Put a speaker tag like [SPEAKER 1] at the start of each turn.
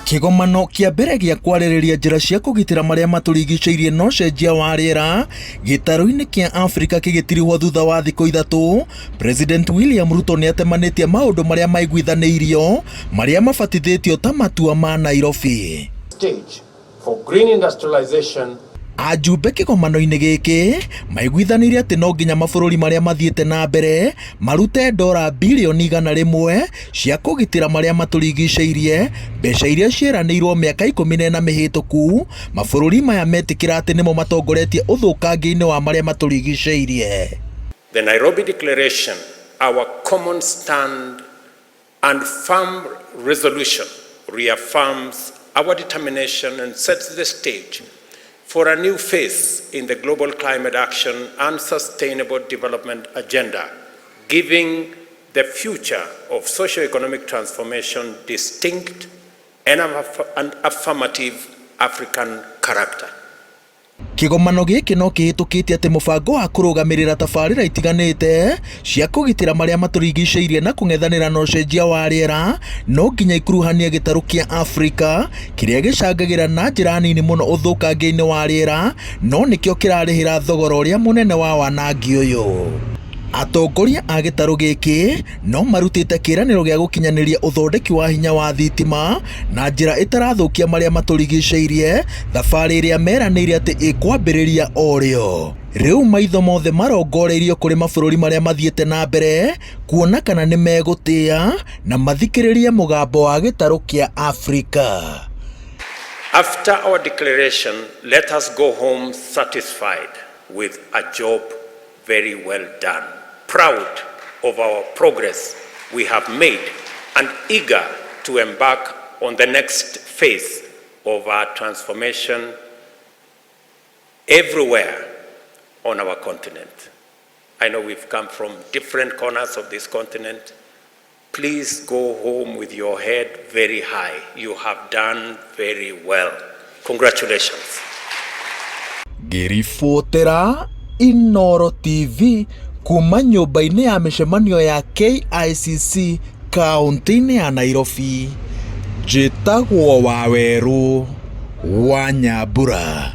[SPEAKER 1] Kĩgomano kĩa mbere gĩa kwarĩrĩria njĩra cia kũgitĩra marĩa matũrigicĩirie na ũcenjia wa rĩera gĩtarũ-inĩ kĩa Afrika kĩgĩtirihwo thutha wa thikũ 3, President William Ruto nĩatemanĩtie maũndũ marĩa maiguithanĩirio marĩa mabatithĩtio ta matua ma Nairobi.
[SPEAKER 2] Stage for green industrialization.
[SPEAKER 1] Ajumbe kĩgomano-inĩ gĩkĩ maiguithanĩirie atĩ no nginya mabũrũri marĩa mathiĩte na mbere marute ndora birioni 100 cia kũgitĩra marĩa matũrigicĩirie, mbeca iria ciĩranĩirwo mĩaka 14 mĩhĩtũku, mabũrũri maya metĩkĩra atĩ nĩmo matongoretie ũthũkangia-inĩ wa marĩa matũrigicĩirie.
[SPEAKER 2] The Nairobi Declaration, our common stand and firm resolution reaffirms our determination and sets the stage for a new phase in the global climate action and sustainable development agenda, giving the future of socio-economic transformation distinct and affirmative African character.
[SPEAKER 1] Kĩgomano gĩkĩ no kĩhĩtũkĩtie atĩ mũbango wa kũrũgamĩrĩra tabarĩra itiganĩte cia kũgitĩra marĩa matũrigicĩirie na kũng'ethanĩra na ũcenjia wa rĩera no nginya ikuruhanie gĩtarũ kĩa Afrika kĩrĩa gĩcangagĩra na njĩra nini mũno ũthũkangia-inĩ wa rĩera no nĩkĩo kĩrarĩhĩra thogora ũrĩa mũnene wa wanangi ũyũ. Atongoria a gĩtarũ gĩkĩ no marutĩte kĩĩranĩro gĩa gũkinyanĩria ũthondeki wa hinya wa thitima na njĩra ĩtarathũkia marĩa matũrigicĩirie, thabarĩ ĩrĩa meranĩire atĩ ĩkwambĩrĩria o rĩo. Rĩu maitho mothe marongoreirio kũrĩ mabũrũri marĩa mathiĩte na mbere kuona kana nĩ megũtĩa na mathikĩrĩrie mũgambo wa gĩtarũ kĩa Afrika.
[SPEAKER 2] After our declaration, let us go home satisfied with a job very well done, proud of our progress we have made and eager to embark on the next phase of our transformation everywhere on our continent. I know we've come from different corners of this continent. Please go home with your head very high. You have done very well. Congratulations.
[SPEAKER 1] Ngĩribotera Inooro TV kuma nyũmba-inĩ ya mĩcemanio ya KICC kaũntĩ-inĩ ya Nairobi, njĩtagwo Wawerũ wa Nyambura.